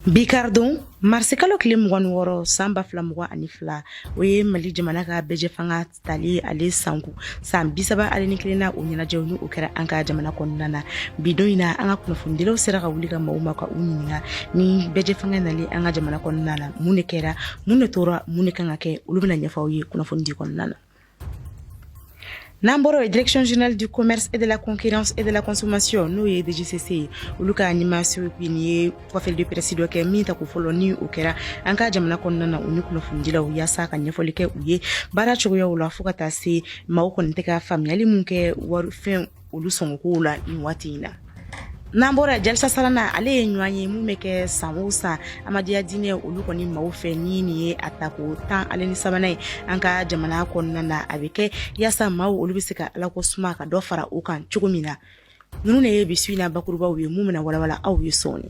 Bi karidon, marisikalo tile 26 san 2022, o ye Mali jamana ka bɛɛjɛfanga tali ale sanku san 31 na, o ɲɛnajɛw ni o kɛra an ka jamana kɔnɔna na. Bi don in na, an ka kunnafonidilaw sera ka wuli ka maaw ma ka u ɲininka ni bɛɛjɛfanga nali an ka jamana kɔnɔna na, mun de kɛra, mun de tora, mun de kan ka kɛ. Olu bɛna ɲɛfɔ aw ye kunnafoni di kɔnɔna na. N'an bɔra ye, Direction générale du commerce et de la concurrence et de la consommation, n'o ye DGCC ye, olu ka ɲɛmaaso nin ye conférence de presse dɔ kɛ min ta ko fɔlɔ ni o kɛra an ka jamana kɔnɔna na, u ni kunnafonidilaw, yaasa ka ɲɛfɔli kɛ u ye baara cogoyaw la, fo ka taa se maaw kɔni tɛ ka faamuyali mun kɛ warifɛn olu sɔngɔkow la nin waati in na. N'an bɔra Jalisa Salana, ale ye ɲɔgɔn ye mun bɛ kɛ san o san Amadiya diinɛ olu kɔni maaw fɛ, ni nin ye a tako 13nan ye an ka jamana kɔnɔna na. A bɛ kɛ yaasa maaw olu bɛ se ka Ala ko suma ka dɔ fara o kan cogo min na. Ninnu de ye bi su in na bakurubaw ye mun bɛna walawala aw ye sɔɔni.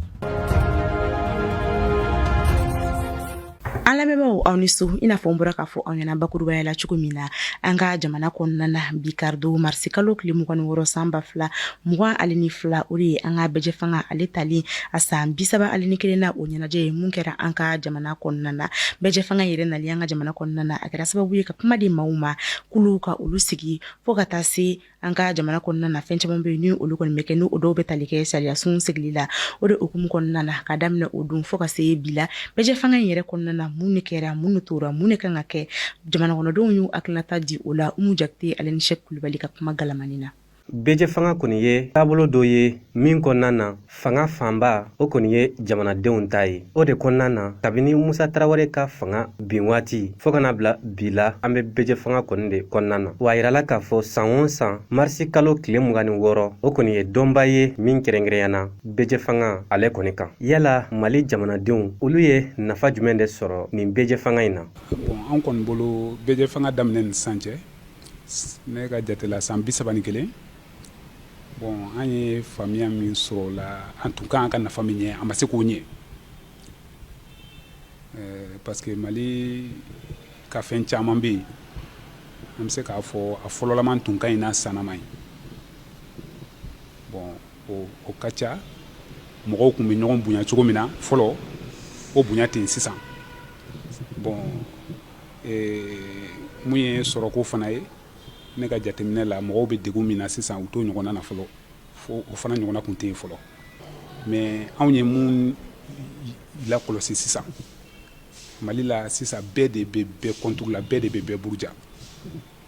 An lamɛnbaaw, aw ni su. I n'a fɔ n bɔra k'a fɔ aw ɲɛna bakurubaya la cogo min na, an ka jamana kɔnɔna na, bi karidon marisikalo tile 26 san 2022, o de ye an ka bɛɛjɛfanga ale tali a san 31 na, o ɲɛnajɛ ye mun kɛra an ka jamana kɔnɔna na. Bɛɛjɛfanga yɛrɛ nali an ka jamana kɔnɔna na, a kɛra sababu ye ka kuma di maaw ma, kuluw ka olu sigi, fo ka taa se an ka jamana kɔnɔna na, fɛn caman bɛ yen ni olu kɔni bɛ kɛ, ni o dɔw bɛ tali kɛ sariyasun sigili la. O de hukumu kɔnɔna na, ka daminɛ o don fo ka se bi la, bɛɛjɛfanga in yɛrɛ kɔnɔna na, mun de kɛra, mun de tora, mun de kan ka kɛ, jamana kɔnɔdenw y'u hakilinata di o la. Umu Jakite ale ni Sɛki Kulubali ka kuma galamani na. Bɛɛjɛfanga kɔni ye taabolo dɔ ye min kɔnɔna na fanga fanba o kɔni ye jamanadenw ta ye. O de kɔnɔna na, kabini Musa Tarawele ka fanga bin waati fɔɔ ka na bila bi la, an bɛ bɛɛjɛfanga kɔni de kɔnɔna na. Wa a yirala k'a fɔ san o san marisi kalo tile 26, o kɔni ye donba ye min kɛrɛnkɛrɛnyana bɛɛjɛfanga ale kɔni kan. Yala Mali jamanadenw olu ye nafa jumɛn de sɔrɔ nin bɛɛjɛfanga in na? Bon, an kɔni bolo, bɛɛjɛfanga daminɛ ni sisan cɛ, ne ka jate la, san 31. Bon, an ye faamuya min sɔrɔ o la, an tun kan ka nafa min ɲɛ, an ma se k'o ɲɛ, parce que Mali ka fɛn caman bɛ yen, an bɛ se k'a fɔ a fɔlɔlama tun ka ɲi n'a sisanama ye. Bon, o ka ca. Mɔgɔw tun bɛ ɲɔgɔn bonya cogo min na fɔlɔ, o bonya tɛ yen sisan. Bon, mun ye sɔrɔko fana ye, ne ka jateminɛ la, mɔgɔw bɛ degun min na sisan, u t'o ɲɔgɔnna na fɔlɔ, fo o fana ɲɔgɔnna tun tɛ yen fɔlɔ. Mais anw ye mun lakɔlɔsi sisan Mali la sisan, bɛɛ de bɛ bɛɛ contre la, bɛɛ de bɛ bɛɛ buruja.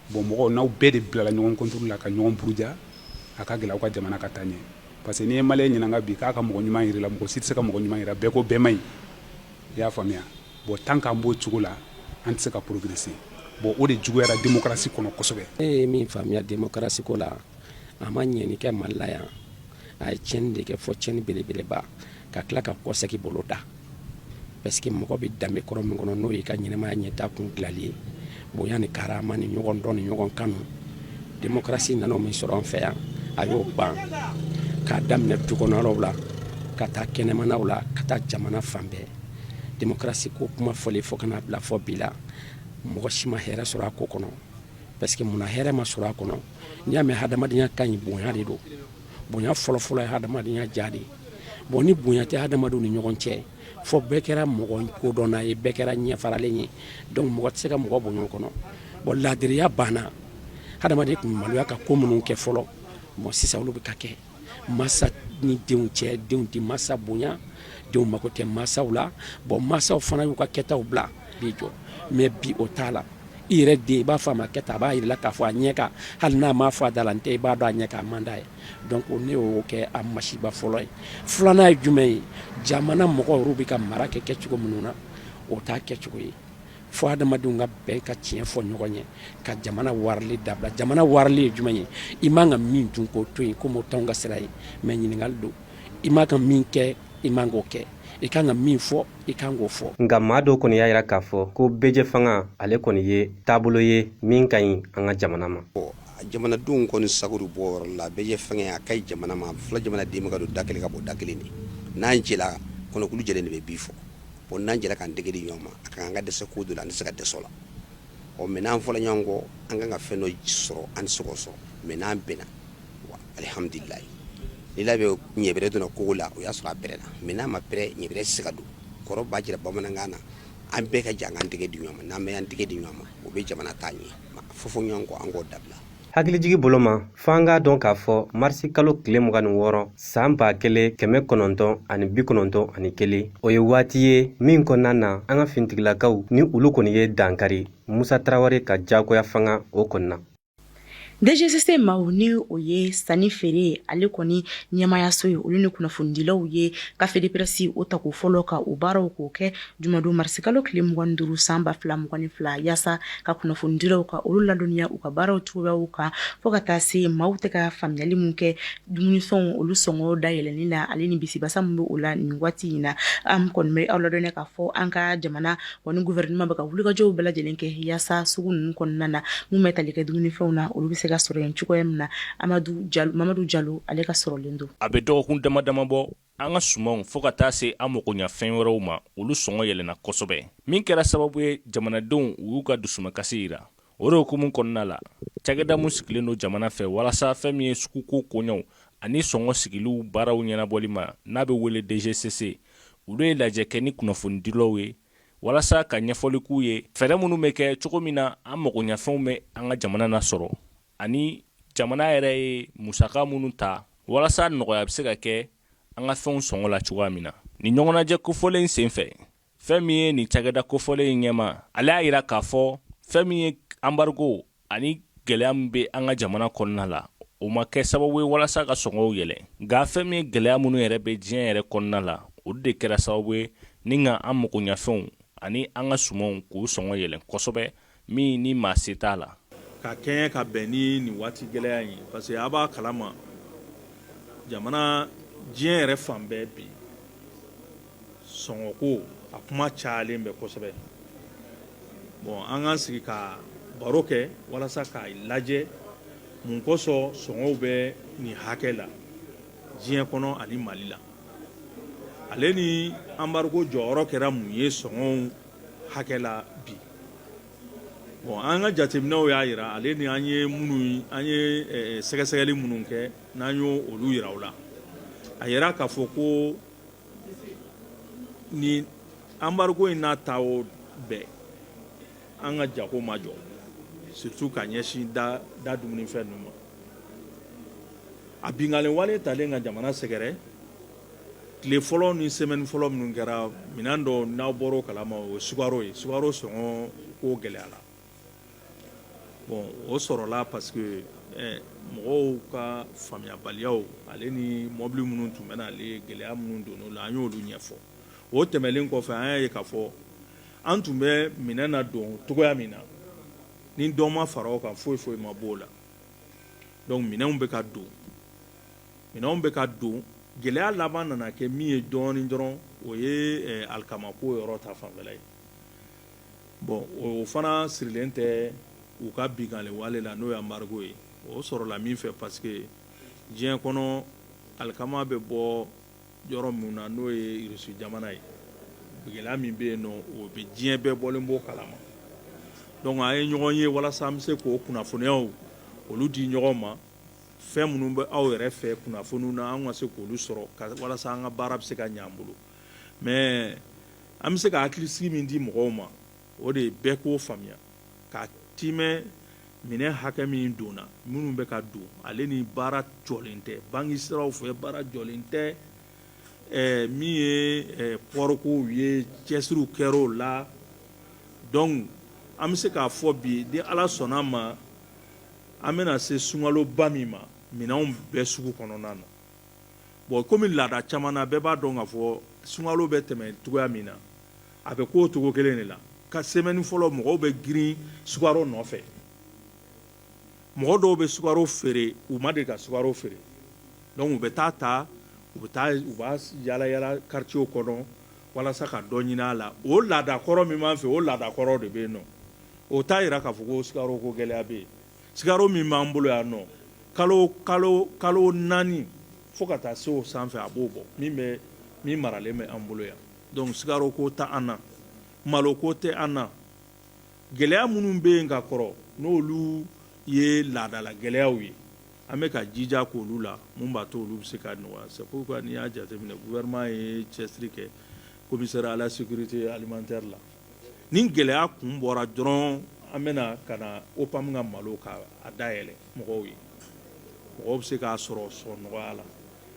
Bon, mɔgɔw, n'aw bɛɛ de bilala ɲɔgɔn contre la ka ɲɔgɔn buruja, a ka gɛlɛn aw ka jamana ka taa ɲɛ, parce que n'i ye Malien ɲininka bi k'a ka mɔgɔ ɲuman yira la, mɔgɔ si tɛ se ka mɔgɔ ɲuman yira, bɛɛ ko bɛɛ man ɲi. I y'a faamuya? Bon, tant qu'an b'o cogo la, an tɛ se ka progresser. Bon, o de juguyara démocratie kɔnɔ kosɛbɛ. Ne ye min faamuya démocratie ko la, a ma ɲɛni kɛ Mali la yan, a ye tiɲɛni de kɛ, fɔ tiɲɛni belebeleba, ka tila ka kɔsɛgi bolo da, parce que mɔgɔ bɛ danbe kɔrɔ min kɔnɔ, n'o y'i ka ɲɛnamaya ɲɛta kun dilali ye, bonya ni karama ni ɲɔgɔn dɔn ni ɲɔgɔn kanu, démocratie nana o min sɔrɔ an fɛ yan, a y'o ban, k'a daminɛ du kɔnɔyɔrɔw la, ka taa kɛnɛmanaw la, ka taa jamana fan bɛɛ. Démocratie ko kuma fɔlen fo ka n'a bila fɔ bi la, mɔgɔ si ma hɛrɛ sɔrɔ a ko kɔnɔ. Parce que munna hɛrɛ ma sɔrɔ a kɔnɔ? N'i y'a mɛn hadamadenya ka ɲi, bonya de don. Bonya fɔlɔfɔlɔ ye hadamadenya ja de ye. Bon, ni bonya tɛ hadamadenw ni ɲɔgɔn cɛ, fɔ bɛɛ kɛra mɔgɔ kodɔnna ye, bɛɛ kɛra ɲɛfaralen ye, donc mɔgɔ tɛ se ka mɔgɔ bonya o kɔnɔ. Bon, laadiriya banna. Hadamaden tun maloya ka ko minnu kɛ fɔlɔ, bon, sisan olu bɛ ka kɛ masa ni denw cɛ. Denw tɛ masa bonya, denw mako tɛ masaw la. Bon, masaw fana y'u ka kɛtaw bila bi jɔ, mais bi o t'a la. I yɛrɛ den, i b'a fɔ a ma kɛ tan, a b'a yira k'a fɔ a ɲɛ kan, hali n'a m'a fɔ a da la, n tɛ, i b'a dɔn a ɲɛ kan, a man d'a ye. Donc ne y'o kɛ a masiba fɔlɔ ye. Filanan ye jumɛn ye? Jamana mɔgɔw yɛrɛ bɛ ka mara kɛ kɛcogo minnu na, o t'a kɛcogo ye. Fo adamadenw ka bɛn ka tiɲɛ fɔ ɲɔgɔn ye, ka jamana warili dabila. Jamana warili ye jumɛn ye? I man ka min dun, k'o to yen, komi o t'anw ka sira ye. Mais ɲininkali don. I man ka min kɛ, i man k'o kɛ. I kan ka min fɔ, i kan k'o fɔ. Nka maa dɔw kɔni y'a yira k'a fɔ ko bɛɛjɛ fanga ale kɔni ye taabolo ye min ka ɲi an ka jamana ma. Jamanadenw kɔni sago bɔ yɔrɔ la, bɛɛjɛ fanga a ka ɲi jamana ma. Fila jamanaden bɛ ka don da kelen ka bɔ da kelen de. N'an jɛla, kɔnɔkulu jɛlen de bɛ bi fɔ. Bon, n'an jɛra k'an tɛgɛ di ɲɔgɔn ma, a kan an ka dɛsɛ ko dɔ la, an tɛ se ka dɛsɛ o la. Ɔ, mais n'an fɔla ɲɔgɔn kɔ, an kan ka fɛn dɔ sɔrɔ, an tɛ se k'o sɔrɔ. Mais n'an bɛnna, wa alihamudulilayi. N'i y'a bɛ ɲɛbɛrɛ donna kogo la, o y'a sɔrɔ a pɛrɛnna. Mais n'a ma pɛrɛn, ɲɛbɛrɛ tɛ se ka don. Kɔrɔ b'a jira bamanankan na, an bɛɛ ka jɛ an k'an tɛgɛ di ɲɔgɔn ma. N'an bɛ y'an tɛgɛ di ɲɔgɔn ma, o bɛ jamana taa ɲɛ. Fɔ fɔ ɲɔgɔn kɔ, an k'o dabila. Hakilijigi bolo ma, f'an k'a dɔn k'a fɔ marisi kalo tile 26 san 1991, o ye waati ye min kɔnɔna na an ka fintigilakaw ni olu kɔni ye dankari Musa Tarawele ka jagoya fanga o kɔnɔna. DGCC maaw, ni o ye sanni feere ale kɔni ɲɛmayaso ye, olu ni kunnafonidilaw ye café de presse o tako fɔlɔ ka o baaraw k'o kɛ jumadon marisikalo tile 25 san 2022, yaasa ka kunnafonidilaw ka olu ladɔnniya u ka baaraw cogoyaw kan, fo ka taa se maaw tɛ ka faamuyali min kɛ dumunifɛnw olu sɔngɔ dayɛlɛnni na, ale ni bisibasa min bɛ o la nin waati in na. An kɔni bɛ aw ladɔnniya k'a fɔ an ka jamana kɔni gouvernement bɛ ka wulikajɔw bɛɛ lajɛlen kɛ yaasa sugu ninnu kɔnɔna na, mun bɛ tali kɛ dumunifɛnw na, olu bɛ se ka sɔrɔ yen cogoya min na. Amadu Jalo, Mamadu Jalo, ale ka sɔrɔlen don. A bɛ dɔgɔkun dama dama bɔ, an ka sumanw fo ka taa se an magoɲafɛn wɛrɛw ma, olu sɔngɔ yɛlɛnna kosɛbɛ, min kɛra sababu ye jamanadenw u y'u ka dusumakasi jira. O de hukumu kɔnɔna la, cakɛda min sigilen don jamana fɛ walasa fɛn min ye suguko koɲɛw ani sɔngɔ sigiliw baaraw ɲɛnabɔli ma, n'a bɛ wele DGCC, olu ye lajɛ kɛ ni kunnafonidilaw ye walasa ka ɲɛfɔli k'u ye fɛɛrɛ minnu bɛ kɛ cogo min na an magoɲafɛnw bɛ an ka jamana na sɔrɔ, ani jamana yɛrɛ ye musaka minnu ta walasa nɔgɔya bɛ se ka kɛ an ka fɛnw sɔngɔ la cogoya min na. Nin ɲɔgɔnnajɛ kofɔlen senfɛ, fɛn min ye nin cakɛda kofɔlen in ɲɛmaa, ale y'a jira k'a fɔ fɛn min ye embargo ani gɛlɛya min bɛ an ka jamana kɔnɔna la, o ma kɛ sababu ye walasa ka sɔngɔw yɛlɛ, nka fɛn min ye gɛlɛya minnu yɛrɛ bɛ diɲɛ yɛrɛ kɔnɔna la, olu de kɛra sababu ye ni ka an magoɲafɛnw ani an ka sumanw k'u sɔngɔ yɛlɛn kosɛbɛ, min ni maa se t'a la. Ka kɛɲɛ ka bɛn ni nin waati gɛlɛya in ye, parce que a b'a kalama, jamana diɲɛ yɛrɛ fan bɛɛ bi, sɔngɔko a kuma cayalen bɛ kosɛbɛ. Bon, an k'an sigi ka baro kɛ walasa k'a lajɛ mun kosɔn sɔngɔw bɛ nin hakɛ la diɲɛ kɔnɔ ani Mali la, ale ni embargo jɔyɔrɔ kɛra mun ye sɔngɔw hakɛ la bi. Bon, an ka jateminɛw y'a jira, ale ni an ye minnu an ye sɛgɛsɛgɛli minnu kɛ, n'an y'o olu yira u la, a yira k'a fɔ ko ni embargo in n'a ta o bɛɛ, an ka jago ma jɔ, surtout ka ɲɛsin da da dumunifɛn ninnu ma. A binkanni wale talen ka jamana sɛgɛrɛ tile fɔlɔ ni semaine fɔlɔ minnu kɛra, minɛn dɔw n'aw bɔra o kalama, o ye sukaro ye. Sukaro sɔngɔ ko gɛlɛyara. Bon, o sɔrɔla parce que mɔgɔw ka faamuyabaliyaw, ale ni mɔbili minnu tun bɛ ale, gɛlɛya minnu don la, an y'olu ɲɛfɔ. O tɛmɛnen kɔfɛ, an y'a ye k'a fɔ an tun bɛ minɛn na don cogoya min na, ni dɔ ma fara o kan, foyi foyi ma b'o la. Donc minɛnw bɛ ka don, minɛnw bɛ ka don. Gɛlɛya laban nana kɛ min ye dɔɔnin dɔrɔn, o ye alikamako yɔrɔ ta fanfɛla ye. Bon, o fana sirilen tɛ u ka binkanni wale la, n'o ye embargo ye. O sɔrɔla min fɛ, parce que diɲɛ kɔnɔ, alikama bɛ bɔ yɔrɔ min na, n'o ye Irisi jamana ye, gɛlɛya min bɛ yen nɔ, o bɛ diɲɛ bɛɛ bɔlen b'o kalama. Donc an ye ɲɔgɔn ye walasa an bɛ se k'o kunnafoniyaw olu di ɲɔgɔn ma. Fɛn minnu bɛ aw yɛrɛ fɛ kunnafoniw na, an ka se k'olu sɔrɔ walasa an ka baara bɛ se ka ɲɛ an bolo. Mais an bɛ se ka hakilisigi min di mɔgɔw ma, o de ye bɛɛ k'o faamuya ka timɛ minɛn hakɛ min donna, minnu bɛ ka don, ale ni baara jɔlen tɛ banki siraw fɛ, baara jɔlen tɛ. Min ye pɔrikow ye, cɛsiriw kɛra o la. Donc an bɛ se k'a fɔ bi, ni Ala sɔnna ma, an bɛna se sunkaloba min ma, minɛnw bɛɛ sugu kɔnɔna na. Bon, komi laada caman na, bɛɛ b'a dɔn k'a fɔ sunkalo bɛ tɛmɛ cogoya min na, a bɛ k'o cogo kelen de la. Ka semaine fɔlɔ, mɔgɔw bɛ girin sukaro nɔfɛ. Mɔgɔ dɔw bɛ sukaro feere, u ma deli ka sukaro feere. Donc u bɛ taa ta, u bɛ taa, u b'a yala yala quartier kɔnɔ walasa ka dɔ ɲini a la. O laada kɔrɔ min b'an fɛ, o laada kɔrɔ de bɛ yen nɔ. O t'a jira k'a fɔ ko sukaro ko gɛlɛya bɛ yen. Sukaro min b'an bolo yan nɔ, kalo kalo kalo 4 fo ka taa se o sanfɛ, a b'o bɔ, min bɛ min maralen bɛ an bolo yan. Donc sukaro ko tɛ an na, malo ko tɛ an na. Gɛlɛya minnu bɛ yen ka kɔrɔ, n'olu ye laadala gɛlɛyaw ye. An bɛ ka jija k'olu la mun b'a to olu bɛ se ka nɔgɔya. C'est pourquoi n'i y'a jateminɛ, gouvernement ye cɛsiri kɛ commissaire à la sécurité alimentaire la. Ni gɛlɛya kun bɔra dɔrɔn, an bɛna ka na OPAM ka malo ka a dayɛlɛ mɔgɔw ye, mɔgɔw bɛ se k'a sɔrɔ sɔn nɔgɔya la.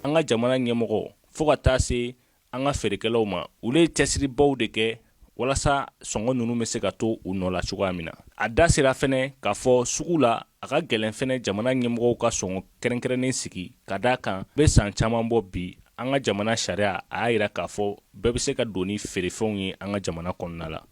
An ka jamana ɲɛmɔgɔ, fo ka taa se an ka feerekɛlaw ma, olu ye cɛsiribaw de kɛ walasa sɔngɔ ninnu bɛ se ka to u nɔ la cogoya min na. A da sera fɛnɛ k'a fɔ sugu la, a ka gɛlɛn fɛnɛ jamana ɲɛmɔgɔw ka sɔngɔ kɛrɛnkɛrɛnnen sigi, ka d'a kan bɛ san caman bɔ bi, an ka jamana sariya a y'a jira k'a fɔ bɛɛ bɛ se ka don ni feerefɛnw ye an ka jamana kɔnɔna la.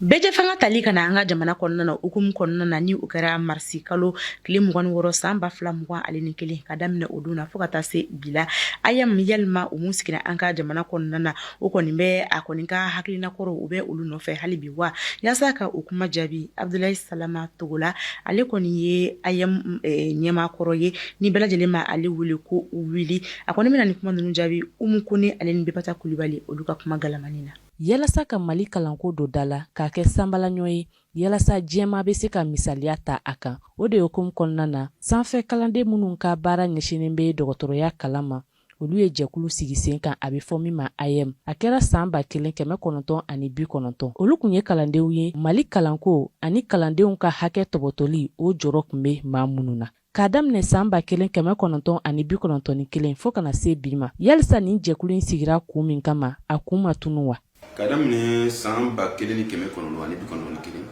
Bɛɛjɛfanga tali ka na an ka jamana kɔnɔna na hukumu kɔnɔna na, ni o kɛra marisi kalo tile 26 san 2021, ka daminɛ o don na fo ka taa se bi la, AEEM yalima o mun sigira an ka jamana kɔnɔna na, o kɔni bɛ a kɔni ka hakilina kɔrɔ, u bɛ olu nɔfɛ hali bi wa? Yaasa ka o kuma jaabi, Abudulayi Salama Togola, ale kɔni ye AEEM ɲɛmaa kɔrɔ ye, ni bɛɛ lajɛlen ma ale wele ko Wili, a kɔni bɛna nin kuma ninnu jaabi Umu Kone ale ni Bebata Kulibali, olu ka kuma galamani na. Yalasa ka Mali kalanko don da la k'a kɛ sanbalaɲɔ ye, yalasa diɲɛmaa bɛ se ka misaliya ta a kan, o de hukumu kɔnɔna na, sanfɛ kalanden minnu ka baara ɲɛsinnen bɛ dɔgɔtɔrɔya kalan ma, olu ye jɛkulu sigi sen kan, a bɛ fɔ min ma AEEM. A kɛra san 1990. Olu tun ye kalandenw ye Mali kalanko ani kalandenw ka hakɛ tɔbɔtɔli, o jɔrɔ tun bɛ maa minnu na. K'a daminɛ san 1991 fo ka na se bi ma, yalisa nin jɛkulu in sigira kun min kama, a kun ma tunu wa? K'a daminɛ san 1991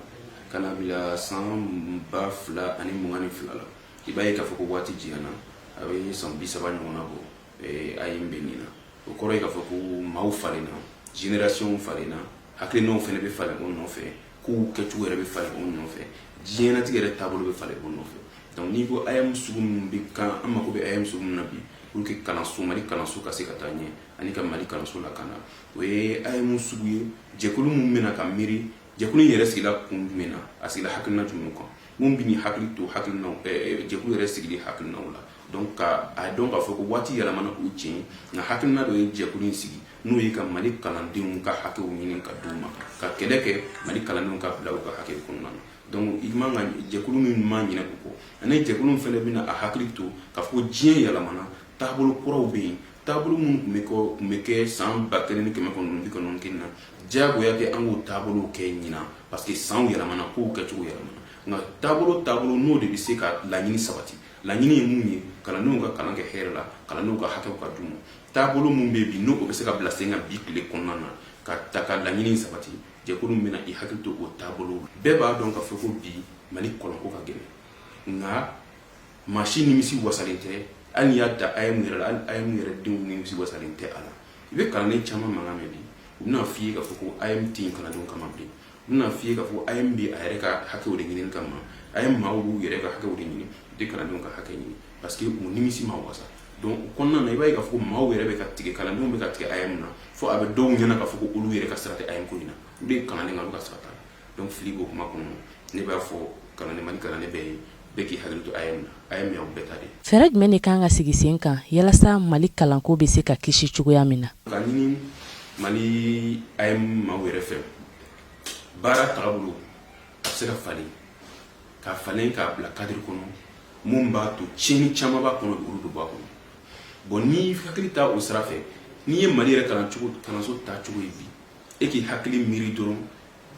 ka na bila san 2022 la, i b'a ye k'a fɔ ko waati janyana, a bɛ san 30 ɲɔgɔnna bɔ. AEEM bɛ nin na, o kɔrɔ ye k'a fɔ ko maaw falenna, génération falenna, hakilinaw fana bɛ falen o nɔfɛ, kow kɛcogo yɛrɛ bɛ falen o nɔfɛ, diɲɛnatigɛ yɛrɛ taabolo bɛ falen o nɔfɛ. Donc n'i ko AEEM sugu min bɛ kan, an mako bɛ AEEM sugu min na bi pour que kalanso, Mali kalanso ka se ka taa ɲɛ ani ka Mali kalanso lakana, o ye AEEM sugu ye, jɛkulu min bɛna ka miiri jɛkulu in yɛrɛ sigila kun jumɛn na, a sigila hakilina jumɛn kan, mun bɛ nin hakili to hakilinaw, jɛkulu yɛrɛ sigili hakilinaw la. Donc ka a dɔn k'a fɔ ko waati yɛlɛmana, o tiɲɛ, nka hakilina dɔ ye jɛkulu in sigi, n'o ye ka Mali kalandenw ka hakɛw ɲini ka d'u ma, ka kɛlɛ kɛ Mali kalandenw ka bila u ka hakɛ kɔnɔna na. Donc i man ka jɛkulu min ma ɲinɛ o kɔ, ani jɛkulu min fana bɛna a hakili to k'a fɔ ko diɲɛ yɛlɛmana, taabolo kuraw bɛ yen, taabolo minnu tun bɛ kɛ san 1991 na, diyagoya tɛ an k'o taabolow kɛ ɲinan, parce que sanw yɛlɛmana, kow kɛcogo yɛlɛmana. Nka taabolo n'o de bɛ se ka laɲini sabati. Laɲini ye mun ye? Kalandenw ka kalan kɛ hɛrɛ la, kalandenw ka hakɛw ka d'u ma. Taabolo mun bɛ bi, n'o bɛ se ka bila sen kan bi tile kɔnɔna na ka ta ka laɲini sabati, jɛkulu min bɛna i hakili to o taabolo. Bɛɛ b'a dɔn k'a fɔ ko bi Mali kalanko ka gɛlɛn, nka maa si nimisi wasalen tɛ. Hali n'i y'a da AEEM yɛrɛ la, hali AEEM yɛrɛ denw nimisi wasalen tɛ a la. I bɛ kalanden caman mankan mɛn bi, u bɛna f'i ye k'a fɔ ko AEEM tɛ yen kalandenw kama bilen, u bɛna f'i ye k'a fɔ AEEM bɛ a yɛrɛ ka hakɛw de ɲini kama, AEEM maaw b'u yɛrɛ ka hakɛw de ɲini, u tɛ kalandenw ka hakɛ ɲini, parce que u nimisi ma wasa. Donc o kɔnɔna na, i b'a ye k'a fɔ ko maaw yɛrɛ bɛ ka tigɛ, kalandenw bɛ ka tigɛ AEEM na, fo a bɛ dɔw ɲɛna k'a fɔ ko olu yɛrɛ ka sira tɛ AEEM ko in na, olu ye kalanden, nka olu ka sira t'a la. Donc fili b'o kuma kɔnɔ. Ne b'a fɔ kalanden, Mali kalanden bɛɛ ye, bɛɛ k'i hakili to AEEM na. AEEM y'aw bɛɛ ta de. Fɛɛrɛ jumɛn de kan ka sigi sen kan yalasa Mali kalanko bɛ se ka kisi cogoya min na? Ka ɲini Mali AEEM maaw yɛrɛ fɛ, baara tagabolo a bɛ se ka falen, ka falen k'a bila cadre kɔnɔ mun b'a to tiɲɛni caman b'a kɔnɔ, olu bɛ bɔ a kɔnɔ. Bon, n'i hakili ta o sira fɛ, n'i ye Mali yɛrɛ kalancogo, kalanso taacogo ye bi, e k'i hakili miiri dɔrɔn,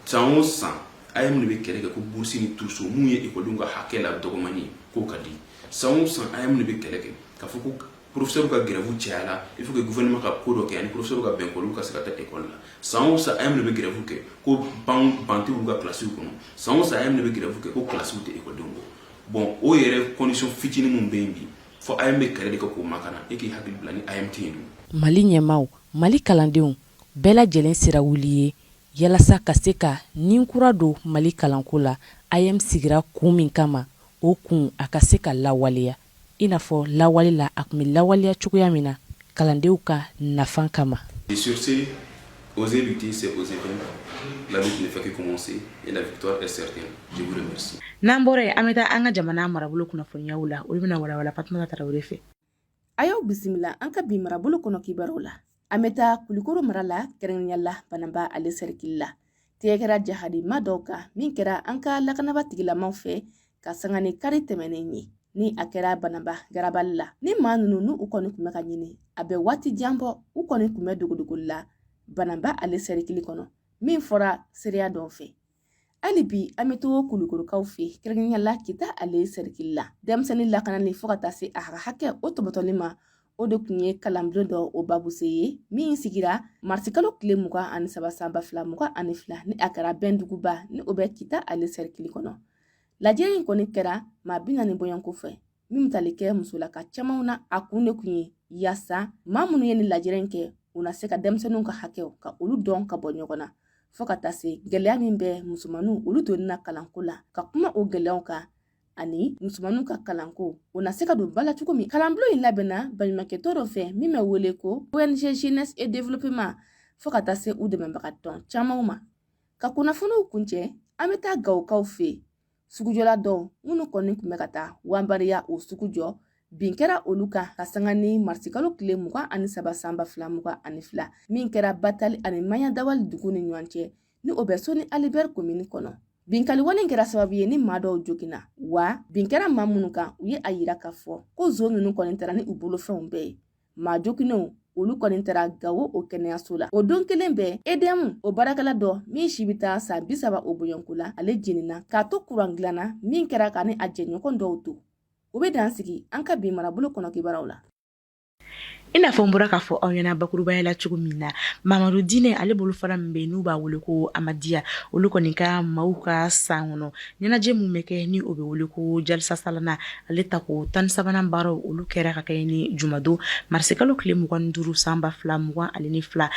san o san AEEM de bɛ kɛlɛ kɛ ko bourse ni trousseau, mun ye ekɔlidenw ka hakɛ la dɔgɔmani ye, k'o ka di. San o san AEEM de bɛ kɛlɛ kɛ k'a fɔ ko professeur ka grève cayala, il faut que gouvernement ka ko dɔ kɛ ani professeur ka bɛn k'olu ka se ka taa école la. San o san AEEM de bɛ grève kɛ ko banc tɛ olu ka classe kɔnɔ. San o san AEEM de bɛ grève kɛ ko classe tɛ ekɔlidenw bɔ. Bon, o yɛrɛ condition fitinin mun bɛ yen bi, fo AEEM bɛ kɛlɛ de kɛ k'o makana. E k'i hakili bila ni AEEM tɛ yen dun? Mali ɲɛmaaw, Mali kalandenw bɛɛ lajɛlen sera wuli ye yalasa ka se ka nin kura don Mali kalanko la. AEEM sigira kun min kama, o kun a ka se ka lawaleya i n'a fɔ lawale la a tun bɛ lawaleya cogoya min na kalandenw ka nafa kama. Et sur ce, oser lutter, c'est oser vaincre. La lutte ne fait que commencer et la victoire est certaine. Je vous remercie. N'an bɔra yen, an bɛ taa an ka jamana marabolo kunnafoniyaw la. Olu bɛna walawala Fatumata Tarawele fɛ. A y'aw bisimila an ka bi marabolo kɔnɔ kibaruw la. An bɛ taa Kulikoro mara la, kɛrɛnkɛrɛnnenya la Bananba ale sɛrikili la. Tigɛ kɛra jahadima dɔw kan min kɛra an ka lakanaba tigilamaw fɛ ka sanga ni kari tɛmɛnen ye. Ni a kɛra Bananba garabali la, ni maa ninnu n'u kɔni tun bɛ ka ɲini, a bɛ waati jan bɔ, u kɔni tun bɛ dogodogoli la Bananba ale sɛrikili kɔnɔ, min fɔra seereya dɔw fɛ. Hali bi an bɛ to Kulukorokaw fɛ, kɛrɛnkɛrɛnnenya la Kita ale sɛrikili la. Denmisɛnnin lakanali fo ka taa se a ka hakɛ o tɔbɔtɔli ma, o de tun ye kalanbulon dɔ o babuse ye min sigira marisikalo tile 23 san 2022, ni a kɛra Bɛnduguba, ni o bɛ Kita ale sɛrikili kɔnɔ. Lajɛ in kɔni kɛra maa 40 bɔɲɔgɔnko fɛ, min bɛ tali kɛ musolaka camanw na. A kun de tun ye yaasa maa minnu ye nin lajɛrɛ in kɛ, u na se ka denmisɛnninw ka hakɛw ka olu dɔn ka bɔ ɲɔgɔn na, fo ka taa se gɛlɛya min bɛ musomanninw olu donni na kalanko la, ka kuma o gɛlɛyaw kan ani musomanninw ka kalanko o na se ka don ba la cogo min. Kalanbulon in labɛnna baɲumankɛtɔn dɔ fɛ min bɛ wele ko ONG Jeunesse et Développement, fo ka taa se u dɛmɛbaga tɔn camanw ma. Ka kunnafoniw kuncɛ, an bɛ taa Gawokaw fɛ yen. Sugujɔla dɔw minnu kɔni tun bɛ ka taa wanbariya o sugu jɔ, bin kɛra olu kan ka sanga ni marisikalo tile 23 san 2022, min kɛra Batali ani Maɲadawali dugu ni ɲɔgɔn cɛ, ni o bɛ Soni Alibɛri komini kɔnɔ. Binkanni wale kɛra sababu ye ni maa dɔw joginna wa. Bin kɛra maa minnu kan, u ye a yira k'a fɔ ko zon ninnu kɔni taara ni u bolofɛnw bɛɛ ye. Maa joginnenw olu kɔni taara Gawo o kɛnɛyaso la. O don kelen bɛɛ, EDM o baarakɛla dɔ min si bɛ taa san 30 o bɔɲɔgɔnko la, ale jenina k'a to kuran dilanna min kɛra ka ni a jɛɲɔgɔn dɔw to. O bɛ dan sigi an ka bi marabolo kɔnɔ kibaruyaw la. I n'a fɔ n bɔra k'a fɔ aw ɲɛna bakurubaya la cogo min na, Mamadu Diinɛ ale bolofara min bɛ n'u b'a wele ko Amadiya, olu kɔni ka maaw ka san kɔnɔ ɲɛnajɛ min bɛ kɛ ni o bɛ wele ko Jalisa Salana, ale tako 13nan baaraw olu kɛra ka kɛ ni jumadon marisikalo tile 25 san 2022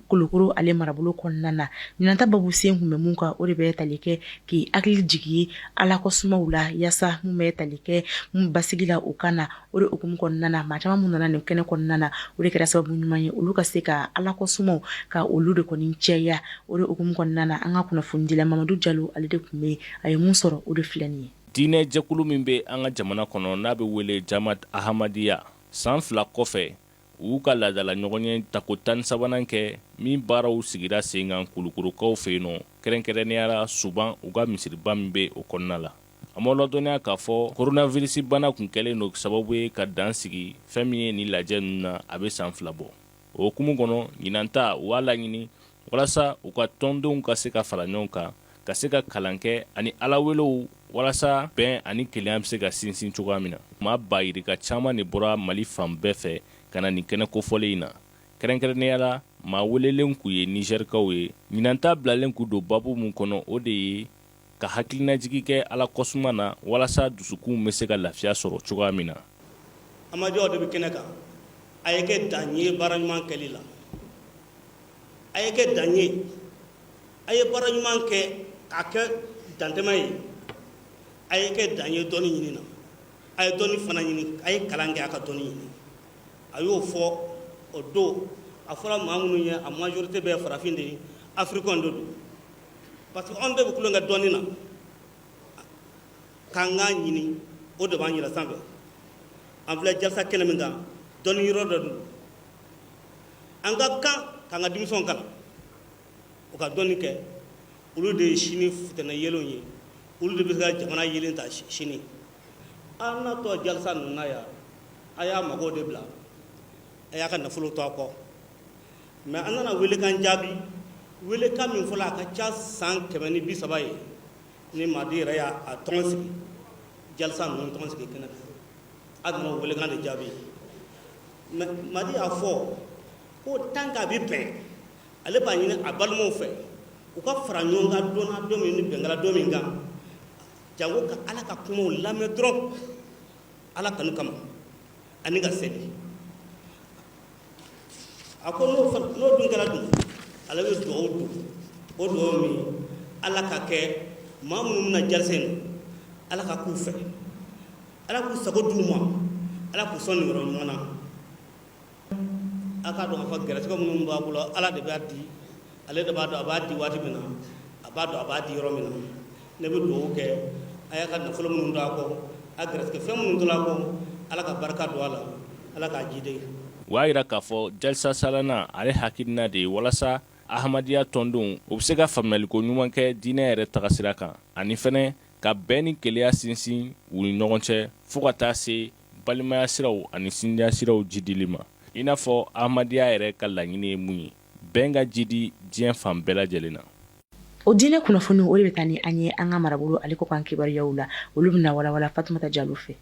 Kulukoro ale marabolo kɔnɔna na. Ɲinan ta babusen tun bɛ mun kan, o de bɛ tali kɛ k'i hakili jigin Ala kɔsumaw la, yaasa mun bɛ tali kɛ basigi la o kan na. O de hukumu kɔnɔna na, maa caman minnu nana nin kɛnɛ kɔnɔna na, o de kɛra sababu ɲuman ye olu ka se ka Ala kɔsumaw ka olu de kɔni cɛya. O de hukumu kɔnɔna na, an ka kunnafonidila Mamadu Jalo, ale de tun bɛ, a ye mun sɔrɔ, o de filɛ nin ye. Diinɛ jɛkulu min bɛ an ka jamana kɔnɔ n'a bɛ wele Jamaat Ahmadiyya, san 2 kɔfɛ, u y'u ka laadala ɲɔgɔnye tako 13nan kɛ min baaraw sigira sen kan Kulukorokaw fɛ yen nɔ, kɛrɛnkɛrɛnnenya la Suban, u ka misiriba min bɛ o kɔnɔna la. An b'aw ladɔnniya k'a fɔ coronavirus bana tun kɛlen don sababu ye ka dan sigi fɛn min ye nin lajɛ ninnu na, a bɛ san 2 bɔ. O hukumu kɔnɔ, ɲinan ta, u y'a laɲini walasa u ka tɔndenw ka se ka fara ɲɔgɔn kan, ka se ka kalan kɛ ani Ala welew walasa bɛn ani kelenya bɛ se ka sinsin cogoya min na. Maa ba yirika caman de bɔra Mali fan bɛɛ fɛ ka na nin kɛnɛ kofɔlen in na. Kɛrɛnkɛrɛnnenya la, maa welelen kun ye Nizɛrikaw ye. Ɲinan ta bilalen kun don babu min kɔnɔ, o de ye ka hakilinajigi kɛ Ala kɔsuma na walasa dusukunw bɛ se ka lafiya sɔrɔ cogoya min na. Amadiyaw de bɛ kɛnɛ kan. A ye kɛ dan ye baara ɲuman kɛli la, a ye kɛ dan ye, a ye baara ɲuman kɛ k'a kɛ dantɛmɛ ye. A ye kɛ dan ye dɔnni ɲini na, a ye dɔnni fana ɲini, a ye kalan kɛ, a ka dɔnni ɲini. A y'o fɔ o don. A fɔra maa minnu ye, a majorité bɛɛ farafin de ye, africain de don, parce que anw de bɛ tulon kɛ dɔnni na k'an k'a ɲini. O de b'an yɛlɛ sanfɛ. An filɛ jalisa kɛnɛ min kan, dɔnni yɔrɔ dɔ don. An ka kan k'an ka denmisɛnw kalan, u ka dɔnni kɛ. Olu de ye sini futɛnɛ yelenw ye, olu de bɛ se ka jamana yelen ta sini. An natɔ jalisa ninnu na yan, a y'a mago de bila, a y'a ka nafolo to a kɔ, mais an nana welekan jaabi, welekan min fɔla a ka ca san 130 ye ni Madi yɛrɛ y'a tɔn sigi, jalisa ninnu tɔn sigi kɛnɛ kan. A nana o welekan de jaabi. Mais Madi y'a fɔ ko tant qu'a bɛ bɛn, ale b'a ɲini a balimaw fɛ u ka fara ɲɔgɔn kan don na, don min ni bɛn kɛra don min kan, jango ka Ala ka kumaw lamɛn dɔrɔn Ala kanu kama ani ka seli. A ko n'o dun kɛra dun, ale bɛ dugawu don o dugawu min, Ala ka kɛ maa minnu bɛna jalisa in na, Ala ka k'u fɛ, Ala k'u sago d'u ma, Ala k'u sɔn niyɔrɔ ɲuman na. A k'a dɔn k'a fɔ gɛrɛsɛgɛ minnu b'a bolo, Ala de b'a di, ale de b'a dɔn a b'a di waati min na, a b'a dɔn a b'a di yɔrɔ min na. Ne bɛ dugawu kɛ a y'a ka nafolo minnu to a kɔ, a gɛrɛsɛgɛ fɛn minnu tora a kɔ, Ala ka barika don a la, Ala k'a jidi. U y'a jira k'a fɔ jalisa salana ale hakilina de ye walasa Ahmadiyya tɔndenw u bɛ se ka faamuyaliko ɲuman kɛ diinɛ yɛrɛ tagasira kan ani fɛnɛ. Ka bɛn ni kelenya sinsin u ni ɲɔgɔn cɛ fo ka taa se balimaya siraw ani sinjiya siraw jidili ma, i n'a fɔ Ahmadiyya yɛrɛ ka laɲini ye mun ye, bɛn ka jidi diɲɛ fan bɛɛ lajɛlen na. O diinɛ kunnafoni o de bɛ taa ni an ye an ka marabolo ale kɔkan kibaruyaw la, olu bɛna walawala Fatumata Jalo fɛ.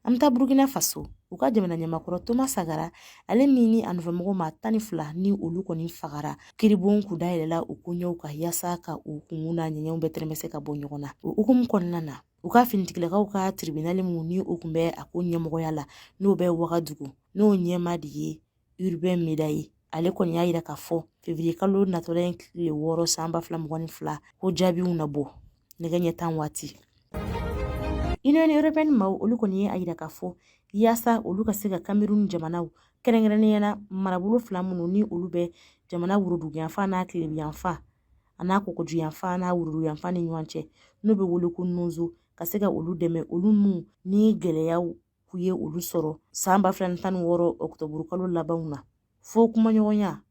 An bɛ taa Burukina Faso, u ka jamana ɲɛmaakɔrɔ Thomas Sankara, ale min ni a nɔfɛmɔgɔ maa 12 ni olu kɔni fagara, kiribon kun dayɛlɛla u koɲɛw kan yaasa ka u kungun n'a ɲɛɲɛw bɛɛ tɛrɛmɛsɛ ka bɔ ɲɔgɔn na. O hukumu kɔnɔna na, u ka finitigilakaw ka tribunal min ni o tun bɛ a ko ɲɛmɔgɔya la, n'o bɛ Wagadugu, n'o ɲɛmaa de ye Urbain Meda ye, ale kɔni y'a yira k'a fɔ février kalo natɔla in tile 6 san 2022 ko jaabiw na bɔ nɛgɛ ɲɛ 10 waati. Union européenne maaw olu kɔni ye a yira k'a fɔ yaasa olu ka se ka Cameroun jamanaw kɛrɛnkɛrɛnnenya na marabolo fila minnu ni olu bɛ jamana woroduguyanfan n'a tilebiyanfan a n'a kɔgɔjiyanfan n'a woroduguyanfan ni ɲɔgɔn cɛ, n'o bɛ wele ko NOSO, ka se ka olu dɛmɛ, olu minnu ni gɛlɛyaw k'u ye olu sɔrɔ san 2016 ɔkutɔburu kalo labanw na, fo kumaɲɔgɔnya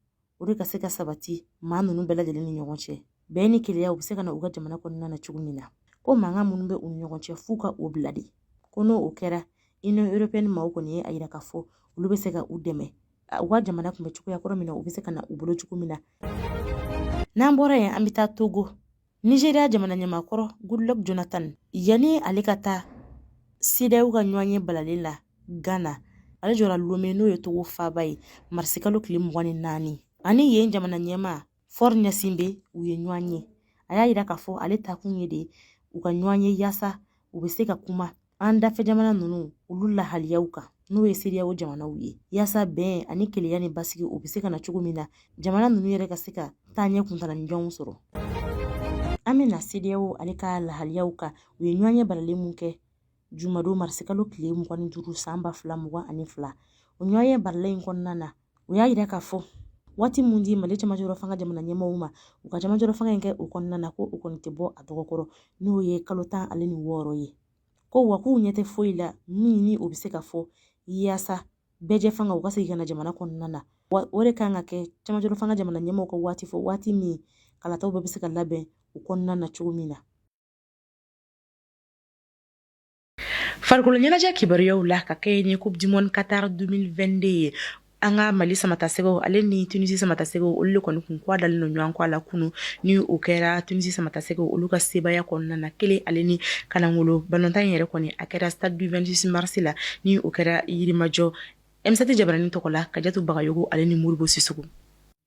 o de ka se ka sabati maa ninnu bɛɛ lajɛlen ni ɲɔgɔn cɛ, bɛn ni kelenya u bɛ se ka na u ka jamana kɔnɔna na cogo min na, ko mankan minnu bɛ u ni ɲɔgɔn cɛ f'u ka o bila de. Ko n'o o kɛra, Union européenne maaw kɔni ye a yira k'a fɔ olu bɛ se ka u dɛmɛ u ka jamana tun bɛ cogoya kɔrɔ min na, u bɛ se ka na u bolo cogo min na. N'an bɔra yen, an bɛ taa Togo. Nigeria jamana ɲɛmaakɔrɔ Goodluck Jonathan, yanni ale ka taa CEDEAO ka ɲɔgɔnye balalen la Ghana, ale jɔra Lome, n'o ye Togo faaba ye, marisikalo tile 24, ani yen jamana ɲɛmaa Faure Gnassingbé u ye ɲɔgɔn ye. A y'a yira k'a fɔ ale taakun ye de u ka ɲɔgɔn ye yaasa u bɛ se ka kuma an dafɛ jamana ninnu olu lahaliyaw kan, n'o ye CEDEAO jamanaw ye, yaasa bɛn ani kelenya ni basigi u bɛ se ka na cogo min na, jamana ninnu yɛrɛ ka se ka taaɲɛ kuntalajanw sɔrɔ. An bɛ na CEDEAO ale ka lahaliyaw kan. U ye ɲɔgɔnye balalen mun kɛ jumadon marisikalo tile 25 san 2022, o ɲɔgɔnye balalen in kɔnɔna na, u y'a yira k'a fɔ waati mun di Mali cɛmancɛrɔ fanga jamana ɲɛmaaw ma u ka cɛmancɛrɔ fanga in kɛ o kɔnɔna na, ko o kɔni tɛ bɔ a dɔgɔkɔrɔ, n'o ye kalo 16 ye, ko wa k'u ɲɛ tɛ foyi la min ni o bɛ se ka fɔ yaasa bɛɛjɛ fanga u ka segin ka na jamana kɔnɔna na. Wa o de kan ka kɛ cɛmancɛrɔ fanga jamana ɲɛmaaw ka waati fɔ, waati min kalataw bɛɛ bɛ se ka labɛn o kɔnɔna na cogo min na. Farikolo ɲɛnajɛ kibaruyaw la, ka kɛɲɛ ni Coupe du monde Qatar 2022 ye, an ka Mali samatasɛgɛw ale ni Tunisie samatasɛgɛw, olu de kɔni kun kɔ dalen don ɲɔgɔn kɔ a la kunu, ni o kɛra Tunisie samatasɛgɛw olu ka sebaya kɔnɔna na, 1-0. Balontan in yɛrɛ kɔni a kɛra stade du 26 mars la, ni o kɛra Yirimajɔ M7 jabaranin tɔgɔ la, Kajatu Bagayogo ale ni Moribo Sisoko.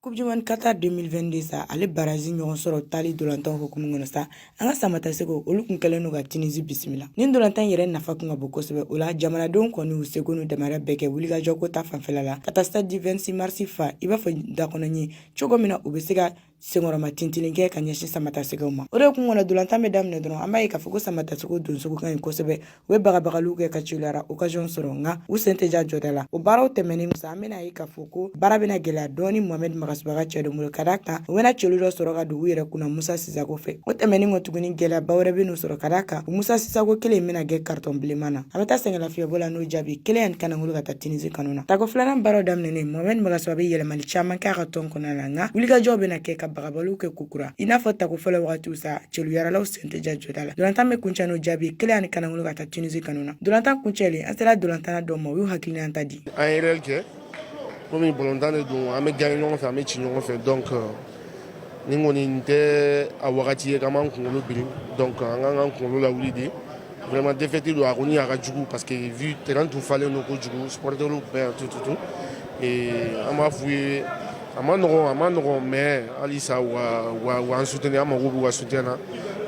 Coupe du monde Qatar 2022 sa, ale barrage ɲɔgɔn sɔrɔ taali dolantan hukumu kɔnɔ sa, an ka samatasɛgɛw olu kun kɛlen don ka Tunisie bisimila. Nin dolantan yɛrɛ nafa kun ka bon kosɛbɛ. O la jamanadenw kɔni y'u seko n'u damayira bɛɛ kɛ wulikajɔ ko ta fanfɛla la ka taa stade du 26 mars fa i b'a fɔ dakɔnɔ ɲɛ cogo min na, u bɛ se ka senkɔrɔma tintinni kɛ ka ɲɛsin samatasɛgɛw ma. O de kun kɔnɔ, dolantan bɛ daminɛ dɔrɔn, an b'a ye k'a fɔ ko samatasɛgɛw donsogo ka ɲi kosɛbɛ. U bɛ bagabagaliw kɛ ka celuyara occasion sɔrɔ, nka u sen tɛ ja jɔda la. O baaraw tɛmɛnen sa, an bɛna ye k'a fɔ ko baara bɛna gɛlɛya dɔɔni Mohamed Magasuba ka cɛdenw bolo, ka d'a kan u bɛna celu dɔ sɔrɔ ka don u yɛrɛ kunna Musa Sisako fɛ. O tɛmɛnen kɔ tuguni, gɛlɛyaba wɛrɛ bɛ n'u sɔrɔ, ka d'a kan Musa Sisako kelen in bɛna kɛ carton bilenman na. An bɛ taa sɛgɛnlafiɲɛbɔ la n'o jaabi 1-0 ka taa Tunisie kanu na. Tako filanan baaraw daminɛnen, Mohamed Magasuba bɛ yɛlɛmali caman kɛ a ka tɔn kɔnɔna la, nka wulikajɔw bɛna kɛ ka bagabaliw kɛ kokura i n'a fɔ tako fɔlɔ wagatiw sa. Celuyaralaw sen tɛ ja jɔda la. Dolantan bɛ kuncɛ n'o jaabi 1-0 ka taa Tunisie kanu na. Dolantan kuncɛlen, an sera dolantanna dɔ ma, u y'u hakilina ta di. An ye erreur kɛ komi balontan de don, an bɛ gagner ɲɔgɔn fɛ, an bɛ ci ɲɔgɔn fɛ. Donc nin kɔni nin tɛ a wagati ye k'an b'an kunkolo biri. Donc an k'an k'an kunkolo lawuli de. Vraiment, défaite don, a kɔni a ka jugu parce que vu terrain tun falen don kojugu, supporters bɛɛ yan, tout tout tout. Et an b'a f'u ye, a ma nɔgɔn, a ma nɔgɔn, mais halisa u ka u k'an soutenir, an mago b'u ka soutien na.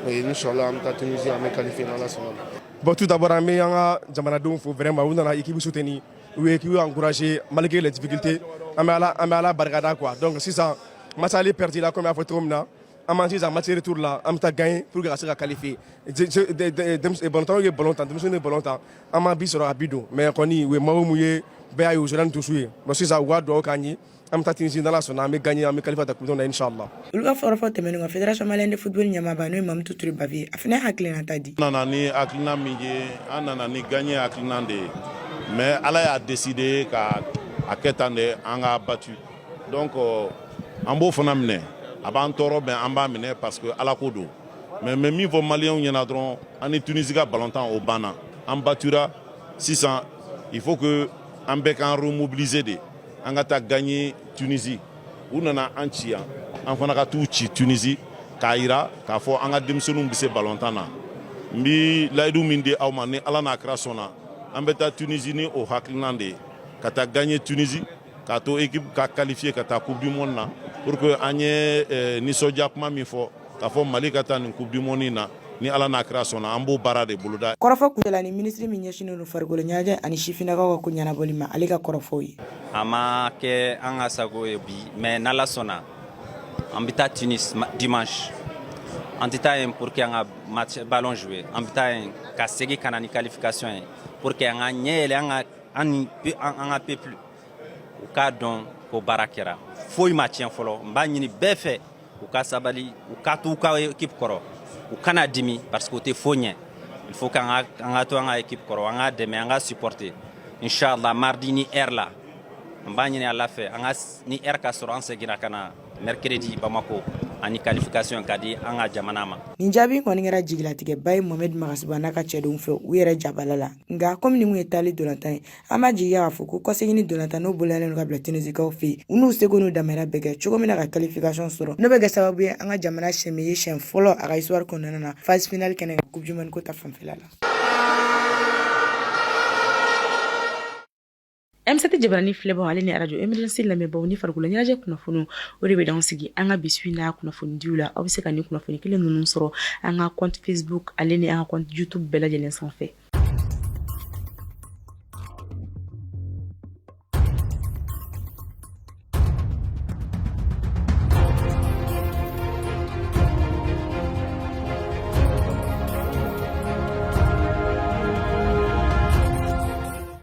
Et inchallah an bɛ taa Tunisie, an bɛ qualifier n'Ala sɔnna ma. Bon, tout d'abord, an bɛ an ka jamanadenw fo. Vraiment, u nana équipe soutenir, u ye équipe encourager malgré les difficultés. An bɛ Ala barikada quoi. Donc sisan match aller perdu la, comme y'a fɔ cogo min na, an b'an sisan match retour la, an bɛ taa gagner pour que ka se ka qualifier. Balontanw ye ballon tan, denmisɛnninw ye ballon tan, an ma bi sɔrɔ a bi don, mais kɔni u ye maillot mun ye, bɛɛ y'a ye, u jouera ni dusu ye. Bon, sisan u ka dugawu k'an ye, an bɛ taa Tunisie, n'Ala sɔnna, an bɛ gagner, an bɛ qualifier ka taa coupe du monde na, inchallah. Olu ka fɔlɔfɔlɔ tɛmɛnen kɔ, Fédération malienne de football ɲɛmaaba, n'o ye Mamutu Ture Bavieux ye, a fana ye hakilinata di. An nana ni hakilina min ye, an nana ni gagner hakilina de ye, mais Ala y'a décidé ka a kɛ tan de, an ka battu. Donc an b'o fana minɛ, a b'an tɔɔrɔ, mais an b'a minɛ parce que Ala ko don. Mais n bɛ min fɔ maliyɛnw ɲɛna dɔrɔn, an ni Tunisie ka balontan o banna, an battura. Sisan il faut que an bɛɛ k'an remobiliser de, an ka taa gagner Tunisie. U nana an ci yan, an fana ka t'u ci Tunisie, k'a yira k'a fɔ an ka denmisɛnninw bɛ se balontan na. N bi layidu min di aw ma, ni Ala n'a kira sɔnna, an bɛ taa Tunisie ni o hakilinan de ye, ka taa gagner Tunisie, k'a to équipe ka qualifier ka taa Coupe du monde na, pour que an ye nisɔndiya kuma min fɔ k'a fɔ Mali ka taa nin Coupe du monde na, ni Ala n'a kira sɔnna, an b'o baara de boloda. Kɔrɔfɔ kuncɛla ni minisiri min ɲɛsinnen don farikolo ɲɛnajɛ ani sifinnakaw ka ko ɲɛnabɔli ma, ale ka kɔrɔfɔw ye. A ma kɛ an ka sago ye bi, mais n'Ala sɔnna, an bɛ taa Tunis dimanche. An tɛ taa yen pour que an ka match ballon jouer, an bɛ taa yen ka segin ka na ni qualification ye, pour que an ka ɲɛ yɛlɛ an ka an ni an ka peuple, u k'a dɔn ko baara kɛra, foyi ma tiɲɛ fɔlɔ. N b'a ɲini bɛɛ fɛ, u ka sabali, u ka to u ka équipe kɔrɔ, u kana dimi, parce que o tɛ foyi ɲɛ. Il faut qu'an ka an ka to an ka équipe kɔrɔ, an ka dɛmɛ, an ka supporter. Inchallah, mardi ni heure la, an b'a ɲini Ala fɛ, an ka ni heure ka sɔrɔ, an seginna ka na mercredi Bamako ani qualification ka di an ka jamana ma. Nin jaabi kɔni kɛra jigilatigɛba ye Mohamed Magasuba n'a ka cɛdenw fɛ u yɛrɛ jabala la. Nka komi nin kun ye taali dolantan ye, an b'a jigiya k'a fɔ ko kɔseginni dolantan n'o bololalen don ka bila Tunisikaw fɛ yen, u n'u seko n'u damayira bɛɛ kɛ cogo min na ka qualification sɔrɔ, n'o bɛ kɛ sababu ye an ka jamana siɲɛ ye siɲɛ fɔlɔ a ka histoire kɔnɔna na phase finale kɛnɛ kan Coupe du monde ko ta fanfɛla la. M7 jabarani filɛbaw ale ni arajo Emergence lamɛnbaw, ni farikolo ɲɛnajɛ kunnafoniw, o de bɛ dan sigi an ka bi su in na kunnafonidiw la. Aw bɛ se ka nin kunnafoni kelen ninnu sɔrɔ an ka compte Facebook ale ni an ka compte YouTube bɛɛ lajɛlen sanfɛ.